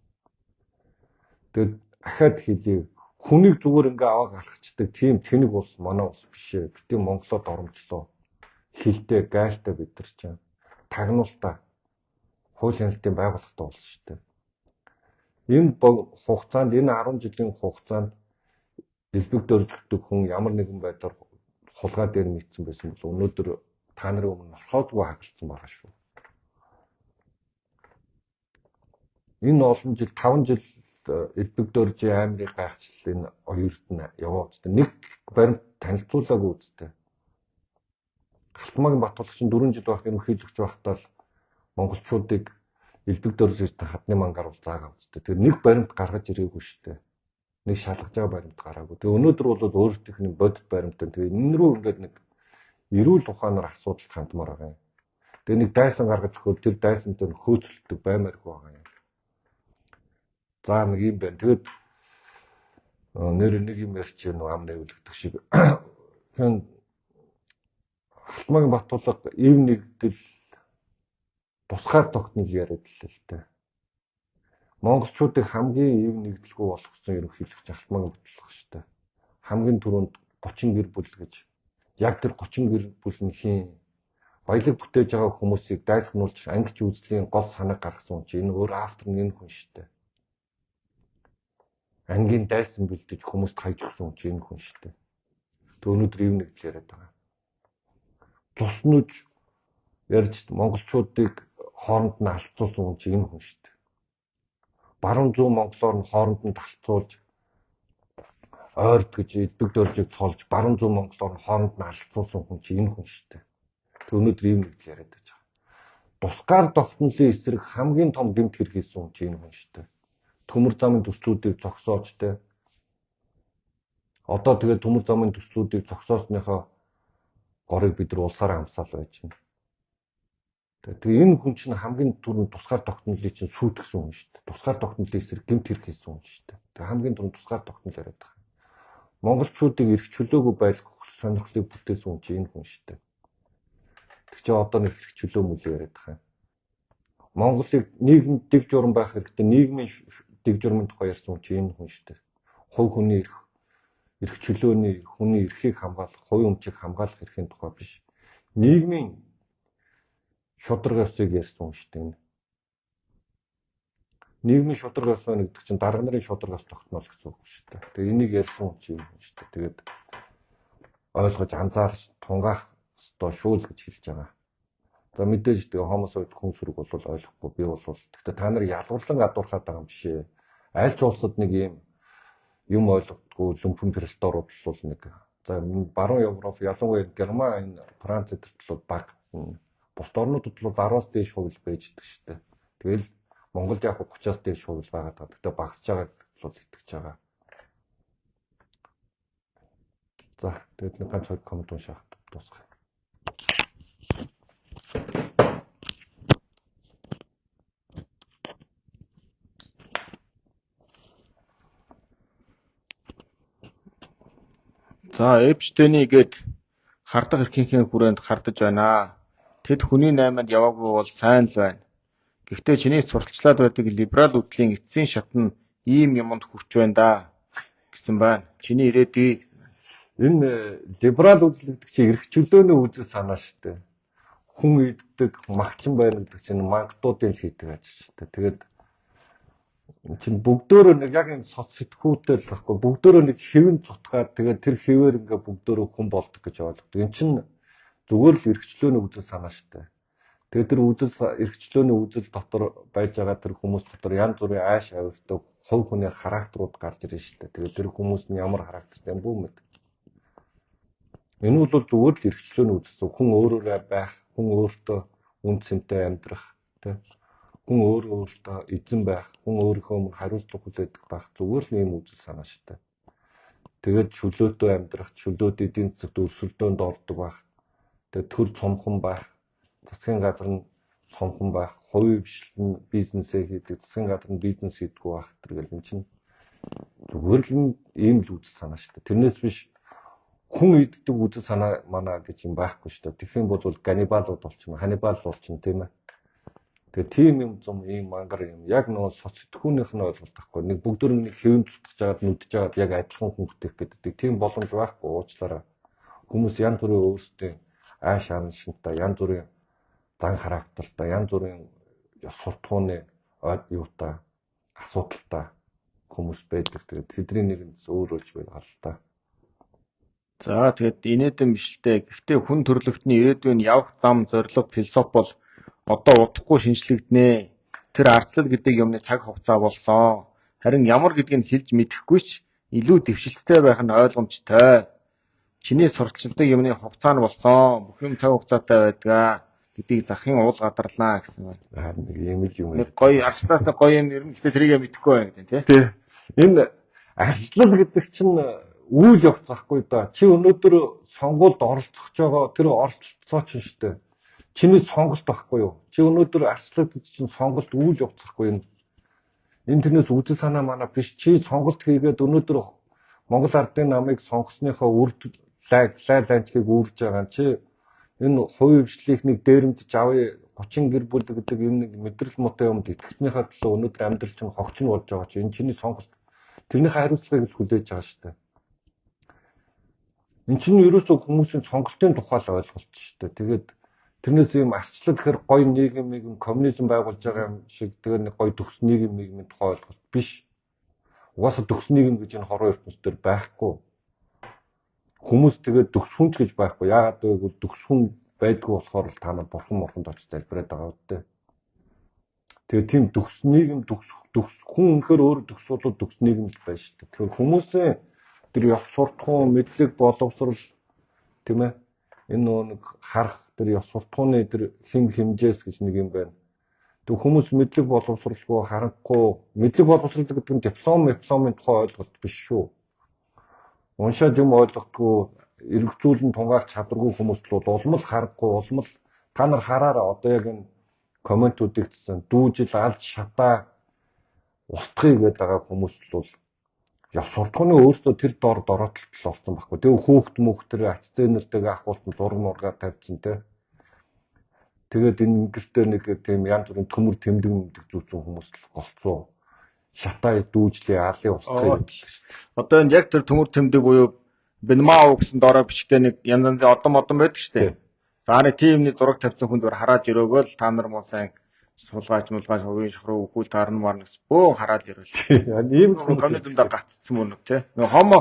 Speaker 1: Тэгээд ахаад хэлье хүнийг зүгээр ингээ аваа гаргацдаг тийм тэнэг улс манай улс биш ээ. Битэн Монголод оромжлоо. Хилтэй, гайлтай бид нар чинь тагнуултаа хууль хяналтын байгууллагатай улс штэ. Энэ хугацаанд энэ 10 жилийн хугацаанд элбэг дөржлөгдөг хүн ямар нэгэн байдлаар хулгай дээр нийцсэн байсан бол өнөөдөр та нарын өмнө орхоозгүй хагалцсан байгаа шүү. Энэ олон жил 5 жил элбэг дөржийн аймрыг гайхчлал энэ оюун эрдэнэ яваа үстэй. Нэг баримт танилцуулаагүй үстэй. Халтмаагийн Батулгач 4 жил байх ерөнхийлөгч байхдаа л монголчуудыг элбэг дөржиж хадны мангаар бол заагаа үстэй. Тэр нэг баримт гаргаж ирээгүй шүү дээ. Нэг шалгаж байгаа баримт гараагүй. Тэгээ өнөөдөр бол өөрсдийнх нь бодит баримттай. Тэгээ энэ рүү ингээд нэг эрүүл ухаанаар асуудалд хандмаар байгаа юм. Тэгээ нэг дайсан гаргаж өгөхөөр тэр дайсантай хөөцөлдөг баймааргүй байгаа юм. За нэг юм байна. Тэгээд нэр нэг юм ярьч нөө ам нэвлэгдэх шиг. Хэн Халтмаагийн Батулга ив нэгдэл тусгаар тогтнол яриад л л дээ. Монголчуудыг хамгийн ив нэгдэлгүй болгосон ерөнхийлөгч Халтмаагийн Батулга шүү дээ. Хамгийн түрүүнд 30 гэр бүл гэж яг тэр 30 гэр бүл нь хийн баялаг бүтээж байгаа хүмүүсийг дайсагнуулж ангич үзлийн гол санааг гаргасан хүн чинь энэ өөр автор нь энэ хүн шүү дээ. Ангийн дайсан бэлдэж хүмүүст хайж өгсөн хүн чинь энэ хүн шүү дээ. Тэг өнөөдөр ив нэгдэл яриад байгаа. Цус нүж ярьж монголчуудыг хооронд нь алцуулсан хүн чинь энэ хүн шүү дээ. Баруун зүүн монголоор нь хооронд нь талцуулж ойрд гэж элбэг дөржийг цолж баруун зүүн монголоор нь хооронд нь алцуулсан хүн чинь энэ хүн шүү дээ. Тэг өнөөдөр ийм нэгдэл яриад байж байгаа. Тусгаар тогтнолын эсрэг хамгийн том гэмт хэрэг хийсэн хүн чинь энэ хүн шүү дээ. Төмөр замын төслүүдийг зогсоож тэ. Одоо тэгээд төмөр замын төслүүдийг зогсоосныхоо горыг бид нар улсаараа амсаал байж байна. Тэгээ энэ хүн чинь хамгийн түрүүнд тусгаар тогтнолыг чинь сүйтгэсэн хүн шүү дээ. Тусгаар тогтнолын эсрэг гэмт хэрэг хийсэн хүн шүү дээ. Тэгээ хамгийн түрүүнд тусгаар тогтнол яриад байгаа. Монголчуудыг эрх чөлөөгүй байлгах сонирхлыг бүтээсэн хүн чинь энэ хүн шүү дээ. Тэг чи одоо нэг эрх чөлөө мүлээ яриад байгаа юм. Монголыг нийгэм дэг журам байх хэрэгтэй, нийгмийн дэг журмын тухай ярьсан хүн чинь энэ хүн шүү дээ. Хувь хүний эрх чөлөөний хүний эрхийг хамгаалах, хувийн өмчийг хамгаалах эрхийн тухай биш. Нийгмийн шударга ёсыг ярьсан хүн шүү дээ энэ. Нийгмийн шударга ёс байна гэдэг чинь дарга нарын шударга ёс тогтмол гэсэн үг шүү дээ. Тэгээ энийг ярьсан хүн чинь юм шүү дээ. Тэгээд ойлгож анзаарч тунгаах ёстой шүү л гэж хэлж байгаа. За мэдээж тэгээ хомосоид хүн сүрэг бол ойлгохгүй би бол гэхдээ та нар ялгуурлан адуурхаад байгаа юм биш ээ. Аль ч улсад нэг юм ойлгохгүй лүмпэн пролетарууд бол нэг За баруун Европ, ялангуяа Герман, энэ Франц эдэрт бол бага. Бусд орнуудад бол 10-аас дээш хувь байж идэг шүү дээ. Тэгэл Монголд яг 30-аас дээш хувь байгаа даа. Гэхдээ багасж байгааг бол итгэж байгаа. За тэгээд нэг ганц хоёр коммент уншаад дуусгая.
Speaker 2: За Эпштейний гээд хардах эрхийнхээ хүрээнд хардаж байна. Тэд хүний наймаанд яваагүй бол сайн л байна. Гэхдээ чиний сурталчлаад байдаг либерал үзлийн эцсийн шат нь ийм юманд хүрч байна даа гэсэн байна. Чиний ирээдүй
Speaker 1: Энэ либерал үзэл гэдэг чинь эрх чөлөөний үзэл санаа шүү дээ. Хүн иддэг, магчин байна гэдэг чинь мангадуудын л хийдэг ажил шүү дээ. Тэгээд чинь бүгдөөрөө нэг яг энэ соц сэтгүүтэй л байхгүй. Бүгдөөрөө нэг хэвэн цутгаад тэгээд тэр хэвээр ингээ бүгдөөрөө хүн болдог гэж ойлгодог. Энэ чинь зүгээр л эрх чөлөөний үзэл санаа шүү дээ. Тэгээд тэр үзэл эрх чөлөөний үзэл дотор байж байгаа тэр хүмүүс дотор янз бүрийн ааш авиртай хувь хүний характерууд гарч ирнэ шүү дээ. Тэгээд тэр хүмүүс нь ямар характертай юм бүү мэд. Энэ бол зүгээр л эрх чөлөөний үзэл. Хүн өөрөөрөө байх, хүн өөртөө үн цэнтэй амьдрах, тэ. Хүн өөрөө өөртөө эзэн байх, хүн өөрийнхөө өмнө хариуцлага хүлээдэг байх зүгээр л ийм үзэл санаа шүү дээ. Тэгээд чөлөөтэй амьдрах, чөлөөт эдийн засагт өрсөлдөөнд ордог байх, тэгээд төр цомхон байх, засгийн газар нь цомхон байх, хувийн хвшил нь бизнесээ хийдэг, засгийн газар нь бизнес хийдэггүй байх гэл энэ чинь зүгээр л ийм л үзэл санаа шүү дээ. Тэрнээс биш хүн иддэг үзэл санаа манаа гэж юм байхгүй шүү дээ. Тэгэх юм бол ганнибалууд болчихно, ханнибал болчихно, тийм ээ. Тэгээ тийм юм зум, ийм мангар юм яг нөгөө соц сэтгүүнийх нь ойлголт байхгүй. Нэг бүгд нэг хэвэн тутгаж жагаад нүдж жагаад яг адилхан хүн бүтээх гэдэг тийм боломж байхгүй уучлаарай. Хүмүүс янз бүрийн өөрсдийн ааш араншинтай, янз бүрийн зан характертай, янз бүрийн ёс суртахууны юутай асуудалтай хүмүүс байдаг. Тэгээд тэдний нэг нь өөр болж байгаа л та.
Speaker 2: За тэгэд инээдэн биш л дээ. Гэхдээ хүн төрөлхтний ирээдүйн явах зам, зорилго, философи бол одоо удахгүй шинжлэгдэнэ. Тэр ардчлал гэдэг юмны цаг хугацаа болсон. Харин ямар гэдгийг хэлж мэдэхгүй ч илүү дэвшилттэй байх нь ойлгомжтой. Чиний сурталчилдаг юмны хугацаа нь болсон. Бүх юм цаг хугацаатай байдаг гэдгийг захын уул гадарлаа гэсэн байна.
Speaker 1: Харин нэг юм л юм.
Speaker 2: Нэг гоё арчлаас нэг гоё юм ирнэ. Гэхдээ тэрийг мэдэхгүй байна гэдэг тий.
Speaker 1: Тий. Энэ арчлал гэдэг чинь үйл явц ахгүй да. Чи өнөөдөр сонгуульд оролцох байгаа тэр оролцоо чинь шүү дээ. Чиний сонголт байхгүй юу? Чи өнөөдөр арчлагдаж чинь сонголт үйл явц ахгүй юм. Энэ тэрнээс үзэл санаа манаа биш. Чи сонголт хийгээд өнөөдөр Монгол Ардын намыг сонгосныхоо үр лай лайнчгийг үүрж байгаа. Чи энэ хувийн хвшлийнхнийг дээрэмдэж авъя 30 гэр бүл гэдэг энэ нэг мэдрэл муутай юмд итгэснийхаа төлөө өнөөдөр амьдрал чинь хогч нь болж байгаа чи энэ чиний сонголт. Тэрнийхээ хариуцлагыг л хүлээж байгаа шүү дээ. Энэ чинь ерөөсөө хүмүүсийн сонголтын тухай л ойлголт шүү дээ. Тэгээд тэрнээс ийм арчлал гэхэр гоё нийгэм нийгэм коммунизм байгуулж байгаа юм шиг тэгээд нэг гоё төгс нийгэм нийгмийн тухай ойлголт биш. Угаасаа төгс нийгэм гэж энэ хорвоо ертөнцийн байхгүй. Хүмүүс тэгээд төгс хүн ч гэж байхгүй. Яагаад гэвэл төгс хүн байдгүй болохоор л та нар бурхан мурханд очиж залбираад байгаа үстэй. Тэгээд тийм төгс нийгэм төгс төгс хүн үнэхээр өөр төгс бол төгс нийгэм л байна шүү дээ. Тэгэхээр хүмүүсийн тэр ёс суртахуун, мэдлэг, боловсрал тийм ээ энэ нөгөө нэг харах тэр ёс суртахууны тэр хэм хэмжээс гэж нэг юм байна. Тэг хүмүүс мэдлэг боловсралгүй харанхгүй мэдлэг боловсрал гэдэг нь диплом, дипломын тухай ойлголт биш шүү. Уншаад юм ойлгохгүй, эргэцүүлэн тунгаах чадваргүй хүмүүст бол улам л харанхгүй, улам л та нар хараараа одоо яг энэ комментүүдийг цэцэн дүүжил алж шатаа устгая гэдэг байгаа хүмүүс бол ёс суртахууны өөрсдөө тэр дор дороотолтол орсон байхгүй. Тэгээ хүүхд мөхт тэр ач зээнэртэйгээ ахуулт зураг мургаа тавьчихсан те. Тэгээд энэ гэртээ нэг тийм янз бүрийн төмөр тэмдэг мэмдэг зүүцэн хүмүүс л голцоо. Шатаа дүүжлээ алын устгая гэдэг шүү дээ.
Speaker 2: Одоо энэ яг тэр төмөр тэмдэг буюу Бенмау гэсэн дорой бичгтэй нэг янз янзын одон модон байдаг шүү дээ. За нэг тийм нэг зураг тавьсан хүн зүгээр харааж өрөөгөө л та нар муу сайн сулгаач мулгаач хувийн шохруу үхүүл таарна марна гэсэн бөөн хараад ирвэл.
Speaker 1: Ийм
Speaker 2: коммунизмд гаццсан мөн үү те. Нөгөө хомо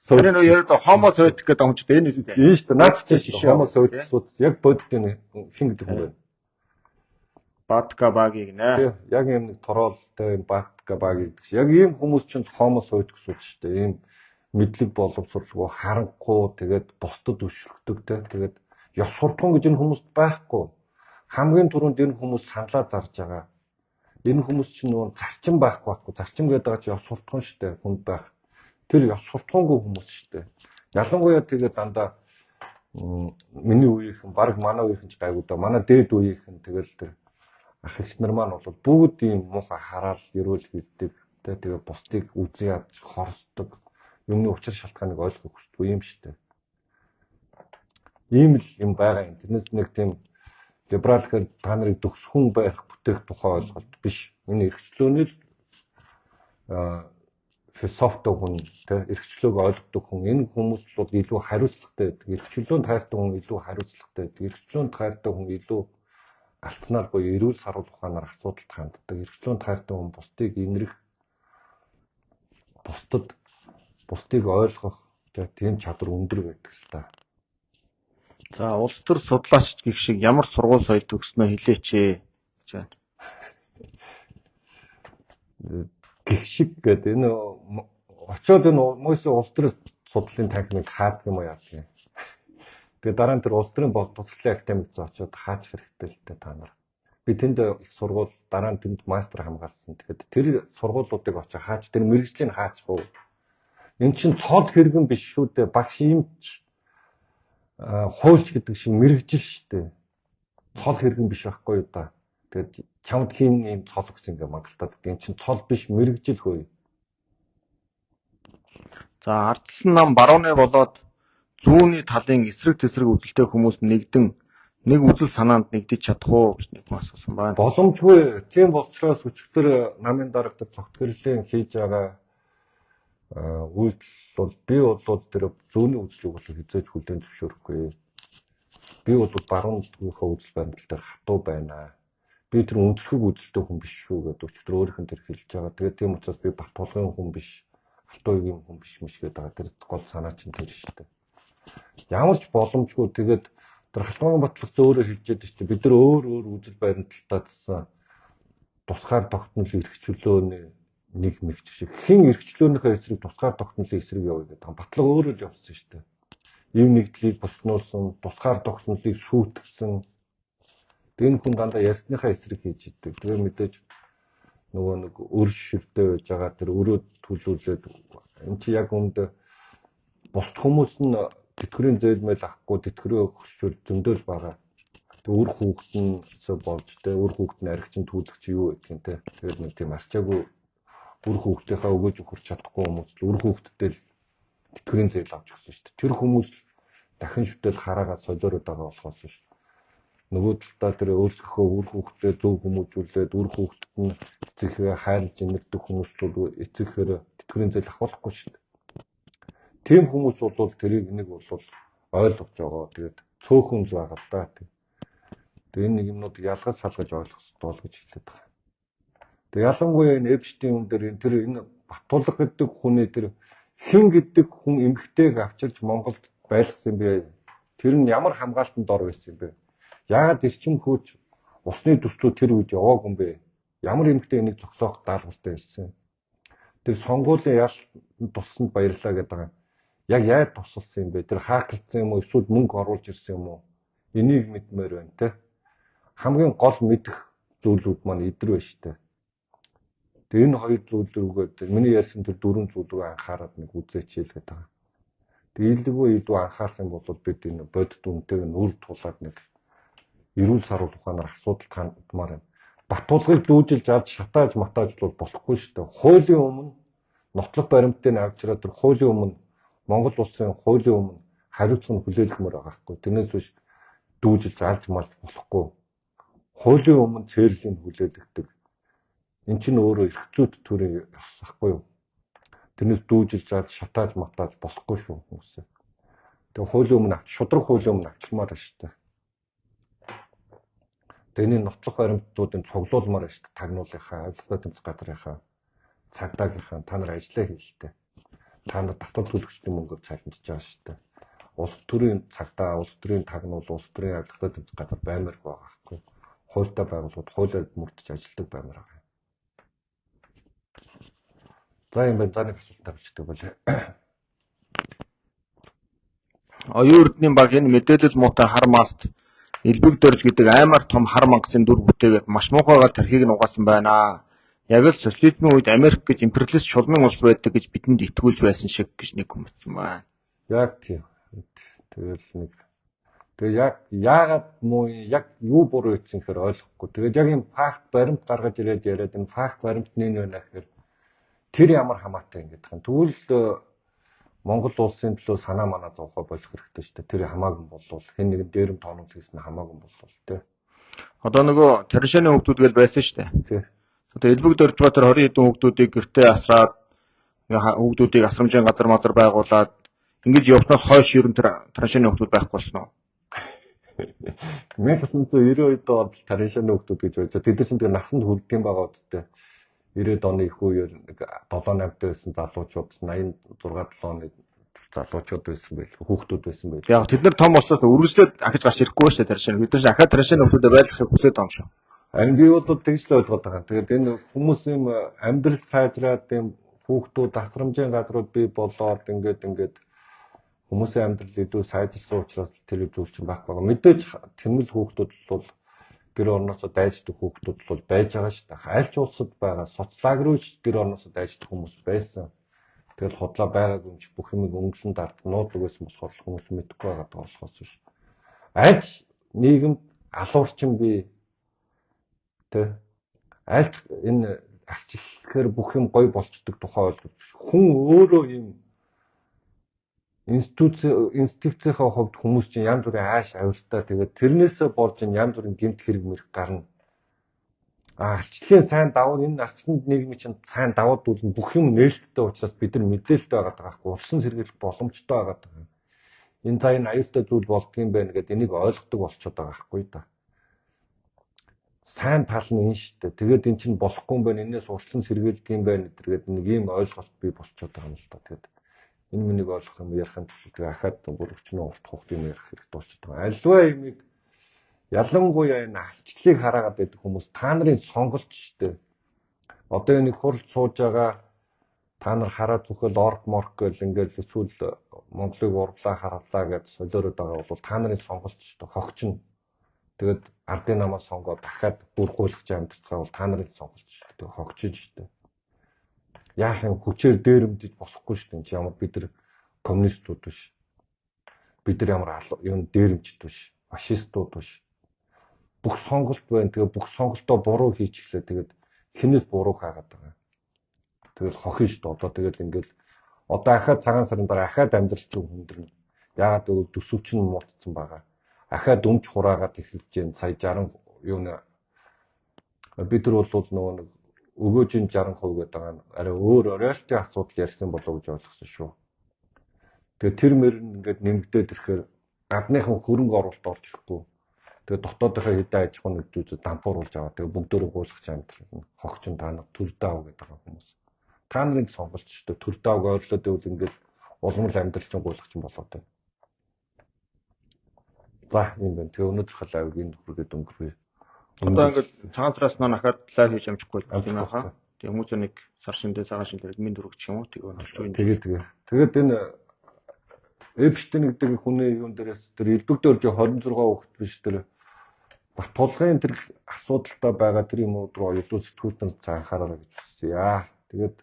Speaker 2: тэр нөгөө яриад хомо сойтик гэдэг юм чи энэ үстэй.
Speaker 1: Тийм шүү дээ. Наад чи шишээ хомо сойтик сууд яг бодит энэ хин гэдэг хүн байна.
Speaker 2: Батка багийг нэ.
Speaker 1: Тий, яг ийм нэг тороолтой юм Батка баг гэдэг. Яг ийм хүмүүс чинь хомо сойтик сууд шүү дээ. Ийм Мэдлэг боловсролгүй, харанхуй, тэгээд бусдад өшөрхдөг те. Тэгээд ёс суртахуун гэж энэ хүмүүст байхгүй. Хамгийн түрүүнд энэ хүмүүс саналаа зарж байгаа. Энэ хүмүүс чинь нөгөө зарчим байхгүй байхгүй. Зарчим гэдэг байгаа чи ёс суртахуун шүү дээ, хүнд байх. Тэр ёс суртахуунгүй хүмүүс шүү дээ. Ялангуяа тэгээд дандаа миний үеийнхэн, баг манай үеийнхэн ч гайгүй да. Манай дээд үеийнхэн тэгэл тэр ах эгч нар маань бол бүгд ийм муухай хараал ерөөл хийдэг. Тэгээ бусдыг үзэн ядж хорсдог. Юмны учир шалтгааныг ойлгох хүсдэггүй юм шүү дээ. Ийм л юм байгаа юм. Тэрнээс нэг тийм либерал гэхээр та нарыг төгсгөн байх бүтээх тухай ойлголт биш. Энэ эрхчлөөний л философитой хүн, тэ, эрхчлөөг ойлгодог хүн, энэ хүмүүс бол илүү хариуцлагатай байдаг. Эрхчлөөнд хайртай хүн илүү хариуцлагатай байдаг. Эрхчлөөнд хайртай хүн илүү алтнаар буюу эрүүл саруул ухаанаар асуудалд ханддаг. Эрхчлөөнд хайртай хүн бусдыг инрэх, бусдыг ойлгох тийм чадвар өндөр байдаг л та.
Speaker 2: За, улс төр судлаач гэх шиг ямар сургууль соёл төгснөө хэлээч ээ гэж байна.
Speaker 1: Гэх шиг гэдэг энэ очиод энэ мөсө улс төр судлалын танхимыг хаадаг юм уу яадаг юм. Тэгээ дараа нь тэр улс төрийн боловсролын академид очиод хаачих хэрэгтэй л дээ та нар. Би тэнд их сургууль, дараа нь тэнд мастер хамгаалсан. Тэгэхээр тэр сургуулиудыг очиж хаач, тэр мэргэжлийг хаачих уу. Энд чинь цол хэрэгэн биш шүү дээ. Багш юмч хуульч гэдэг шиг мэргэжил шүү дээ. Цол хэрэгэн биш байхгүй юу да. Тэгээд чамд хийн ийм цол өгсөн ингээ мангалтаад. Энэ чинь цол биш, мэргэжил хөөе.
Speaker 2: За, ардчилсан нам барууны болоод зүүнний талын эсрэг тесрэг үзэлтэй хүмүүс нэгдэн нэг үзэл санаанд нэгдэж чадах уу гэж нэг хүн асуусан байна.
Speaker 1: Боломжгүй. Тийм болцроос өчигдөр намын дарга дээр цогт гэрлийн хийж байгаа үйлдэл бол би бол тэр зүүнний үзлийг бол хизээж хүлээн зөвшөөрөхгүй. Би бол барууныхаа үзэл баримтал дээр хатуу байна. Би тэр өнцлөхөг үзэлтэй хүн биш шүү гэдэг өчигдөр өөрийнх нь тэр хэлж байгаа. Тэгээд тийм учраас би Батулгын хүн биш, Алтуугийн хүн биш миш гэдэг байгаа. Тэр гол санаа чинь тэр шүү дээ. Ямар ч боломжгүй. Тэгээд тэр Халтмаагийн батлах зөөрөө хэлж яддаг шүү дээ. Бид нар өөр өөр үзэл баримталтаа гэсэн тусгаар тогтнол эрхчлөөний нэг мэгч шиг хэн эрхчлөөнийхөө эсрэг тусгаар тогтнолын эсрэг явъя гэдэг. Батлага өөрөө л явсан шүү дээ. Ив нэгдлийг боснуулсан, тусгаар тогтнолыг сүйтгэсэн. Энэ хүн дандаа ярьсныхаа эсрэг хийж идэг. Тэгээ мэдээж нөгөө нэг өр шивтэй байж байгаа тэр өрөө төлүүлээд энэ чи яг үүнд бусд хүмүүс нь тэтгэврийн зээл мэл авахгүй тэтгэврээ хөшүүл зөндөөл байгаа. Тэг үр хүүхэд нь болж тэ үр хүүхэд нь аригчин түүлэгч юу гэдгийг тэ. Тэгээд нэг тийм арчаагүй үр хүүхдийнхаа өгөөж өгөх чадахгүй хүмүүс л үр хүүхдтэй л тэтгэврийн зээл авч өгсөн шүү дээ. Тэр хүмүүс дахин шүтэл хараагаа солиороод байгаа болохоос шүү. Нөгөө талдаа тэр өөрсдийнхөө үр хүүхдээ зөв хүмүүжүүлээд үр хүүхдэд нь эцэгхээ хайрлж инэрдэг хүмүүс бол эцэгхээр тэтгэврийн зээл авахгүй шүү дээ. Тийм хүмүүс бол тэрийг нэг бол ойлгож байгаа. Тэгээд цөөхөн л байгаа л да. Тэгээд энэ нэг юмнуудыг ялгаж салгаж ойлгох ёстой л гэж хэлээд байгаа. Тэгээд ялангуяа энэ Эпштейн юм дээр энэ тэр энэ Батулга гэдэг хүний тэр хэн гэдэг хүн эмгтэйг авчирч Монголд байлгасан юм бэ? Тэр нь ямар хамгаалтанд ор байсан юм бэ? Яагаад эрчим хүч усны төслүүд тэр үед яваагүй юм бэ? Ямар эмгтэй энийг зогсоох даалгавартай ирсэн? Тэр сонгуулийн ял тусанд баярлаа гэдэг байгаа. Яг яаж тусалсан юм бэ? Тэр хаакерцсан юм уу? Эсвэл мөнгө оруулж ирсэн юм уу? Энийг мэдмээр байна те. Хамгийн гол мэдэх зүйлүүд маань эдэр байна шүү дээ. Тэгээ энэ хоёр зүйл рүүгээ миний ярьсан тэр дөрвөн зүйл рүү анхаарад нэг үзээч л гэдэг байгаа. Тэгээ илүү илүү анхаарах юм бол бид энэ бодит үнэтэйг нь үр тулаад нэг эрүүл саруул ухаанаар асуудал хандмаар байна. Батулгыг дүүжилж авч шатааж матааж бол болохгүй шүү дээ. Хуулийн өмнө нотлох баримтыг авчираад тэр хуулийн өмнө Монгол улсын хуулийн өмнө хариуцлага нь хүлээлгэмээр байгаа байхгүй. Тэрнээс биш дүүжилж алж малж болохгүй. Хуулийн өмнө цээрлийг хүлээлгдэг. Эн чинь өөрөө эрх зүйт төрийн ёс ахгүй юу? Тэрнээс дүүжилж авч шатааж матааж болохгүй шүү хүмүүсээ. Тэгээ хуулийн өмнө авч шудраг хуулийн өмнө авчирмаар байна шүү дээ. Тэгээ энэ нотлох баримтуудын цуглуулмаар байна шүү дээ. Тагнуулынхаа, авилгатай тэмцэх газрынхаа, цагдаагийнхаа та нар ажиллаа хийлтэй. Та нар татвар төлөгчдийн мөнгөөр цалинжиж байгаа шүү дээ. Улс төрийн цагдаа, улс төрийн тагнуул, улс төрийн авилгатай тэмцэх газар баймааргүй байгаа байхгүй. Хуультай байгууллагууд хуулиар мөрдөж ажилладаг баймаар байгаа. За юм байна. За нэг асуулт тавьчихдаг болоо.
Speaker 2: Оюун Эрдэнийн баг энэ мэдээлэл муутай хар маст Элбэг дорж гэдэг аймаар том хар мангасын дүр бүтээгээд маш муухайгаар тархийг нь угаасан байна. Яг л социализмын үед Америк гэж империалист шулмын улс байдаг гэж бидэнд итгүүлж байсан шиг гэж нэг хүмүүцсэн байна.
Speaker 1: Яг тийм. Тэгэл нэг тэгээ яг яагаад муу яг юу буруу хийсэн гэхээр ойлгохгүй. Тэгээд яг юм факт баримт гаргаж ирээд яриад энэ факт баримт нэн байна гэхээр тэр ямар хамаатай ингэж байгаа юм. Тэгвэл Монгол улсын төлөө санаа манаа зовхоо болох хэрэгтэй шүү дээ. Тэр хамаагүй болвол хэн нэгэн дээрэм тоонууд хийсэн хамаагүй болвол тий.
Speaker 2: Одоо нөгөө Таршаны хүүхдүүд гэж байсан шүү дээ.
Speaker 1: Тий.
Speaker 2: Одоо элбэг дорж байгаа тэр 20 хэдэн хүүхдүүдийг гэртээ асраад хүүхдүүдийг асрамжийн газар мазар байгуулад ингэж явснаас хойш ер нь тэр Таршаны хүүхдүүд байхгүй болсон уу?
Speaker 1: 1992 онд Таршаны хүүхдүүд гэж байж. Тэд нар чинь тэр насанд хүрдэг байгаа үсттэй. 90-ад оны их үеэр нэг 7 8 байсан залуучууд 86 7 оны залуучууд байсан байл, хүүхдүүд байсан байл.
Speaker 2: Яг тэд нар том болсоос үргэлжлээд ахиж гарч ирэхгүй шүү дээ Таршан. Бид нар чинь ахаад Таршаны хүүхдүүдэд байлгахыг хүсээд байгаа юм шүү.
Speaker 1: Харин би бол тэгж л ойлгоод байгаа. Тэгээд энэ хүмүүс юм амьдрал сайжраад юм хүүхдүүд асрамжийн газрууд бий болоод ингээд хүмүүсийн амьдрал илүү сайжирсан учраас тэр зүйл чинь байхгүй байгаа. Мэдээж тэмэл хүүхдүүд бол гэр орноосоо дайждаг хүүхдүүд бол байж байгаа шүү дээ. Аль ч улсад байгаа соцлаг руу ч гэр орноосоо дайждаг хүмүүс байсан. Тэгэл худлаа байгаагүй юм чи бүх юмыг өнгөлөн дард нуудлаг байсан болохоор хүмүүс мэдэхгүй байгаа болохоос биш. Аль нийгэмд алуурчин би тэ аль энэ арчлахаар бүх юм гоё болчдөг тухай ойлгож хүн өөрөө юм институцийнхаа хувьд хүмүүс чинь янз бүрийн ааш авиртай тэгээд тэрнээсээ болж энэ янз бүрийн гэмт хэрэг мэрэг гарна. Арчлалын сайн давуу энэ арчланд нийгмийн чинь сайн давуу дүүл нь бүх юм нээлттэй учраас бид нар мэдээлэлтэй байгаа байхгүй урсан сэргийлэх боломжтой байгаа даа. Энэ та энэ аюултай зүйл болдгийм байх гэдээ энийг ойлгодог болчиход байгаа байхгүй да. Сайн тал нь энэ шүү дээ. Тэгээд эн чинь болохгүй юм байна. Энээс урсан сэргийлдэг юм байна гэдэргээд нэг ийм ойлголт бий болчиход байгаа юм л та. Тэгээд энэ миний ойлгох юм ярихын тулд тэгээ ахаад бүр өчнөө урт хугт юм ярих хэрэгтэй болчиход байгаа. Альва юмыг ялангуяа энэ арчлалыг хараагаад байдаг хүмүүс та нарын сонголт шүү дээ. Одоо энэ хурал сууж байгаа та нар хараа зүхэл орк морк гэл ингээл эсвэл Монголыг урвлаа харавлаа гэж солиороод байгаа бол та нарын сонголт шүү дээ. Хогч нь тэгээд ардын намаа сонгоод дахиад бүр гуйлгч амьдарцгаа бол та нарын сонголт шүү дээ. Хогчиж шүү дээ. Яах юм хүчээр дээрэмдэж болохгүй шүү дээ. Ямар бид нар коммунистууд биш. Бид нар ямар юм дээрэмчд биш. Фашистууд биш. Бүх сонголт байна. Тэгээ бүх сонголтоо буруу хийчихлээ. Тэгээд хинээс буруу хаагаад байгаа. Тэгэл хохин шүү дээ. Одоо тэгэл ингээл одоо ахаад цагаан сарын дараа ахаад амьдрал чинь хүндэрнэ. Яагаад гэвэл төсөв чинь муудсан байгаа. Ахаад өмч хураагаад эхэлж байна. Сая 60 юу нэ бид нар бол нөгөө нэг өгөөжийн 60% гэдэг байгаа нь арай өөр оройлтын асуудал ярьсан болов уу гэж ойлгосон шүү. Тэгээ тэр мөр нь ингээд нэмэгдээд ирэхээр гадныхан хөрөнгө оруулалт орж ирэхгүй. Тэгээ дотоодынхаа хэдэн аж ахуйн нэгдүүдэд дампууруулж аваа. Тэгээ бүгдөө гуйлгах амьдрал хогчин та нар төр даав гэдэг байгаа хүмүүс. Та нарыг сонголт шүү дээ. Төр даавг ойрлоод байвал ингээд улам л амьдрал чинь гуйлгах чинь болоод байна. За юм байна. Тэгээ өнөөдрийнхөө лайвыг энд хүргээд өнгөрье.
Speaker 2: Одоо ингээд цагаан сараас наа ахаад лайв хийж амжихгүй юм байна. Тэгээ хүмүүс нэг сар шиндээ цагаан шиндээ минь дөрөгч юм уу тэгээ өнөрлөж байна.
Speaker 1: Тэгээ. Тэгээд энэ Эпштейн гэдэг хүний юун дээрээс тэр элбэг дөрж 26 хүүхэд биш тэр Батулгын тэр асуудалтай байгаа тэр юмуд руу илүү сэтгүүлтэн анхаараарай гэж хүсье. Тэгээд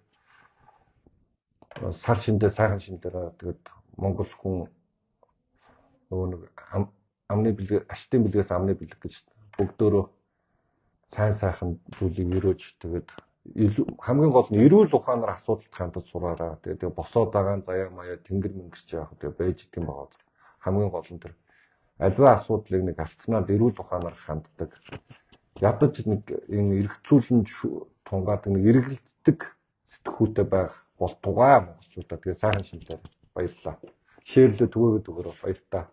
Speaker 1: сар шиндээ сайхан шиндээ тэгээд Монгол хүн нөгөө нэг амны бэлэг аштын бэлгээс амны бэлэг гэж бүгдөөрөө сайн сайхан зүйлийг өрөөж тэгээд хамгийн гол нь эрүүл ухаанаар асуудалд хандаж сураараа. Тэгээд босоо дагаан заяа маяа тэнгэр мэнгэрч яах тэгээд байж идэм байгаа. Хамгийн гол нь тэр альва асуудлыг нэг арцнаад эрүүл ухаанаар ханддаг. Ядаж нэг энэ эргцүүлэн тунгаад нэг эргэлддэг сэтгхүүтэй байх болтугай монголчуудаа. Тэгээд сайхан шинээр баярлалаа. Шеэрлээ түгээгээд өгөөрэй баярлалаа.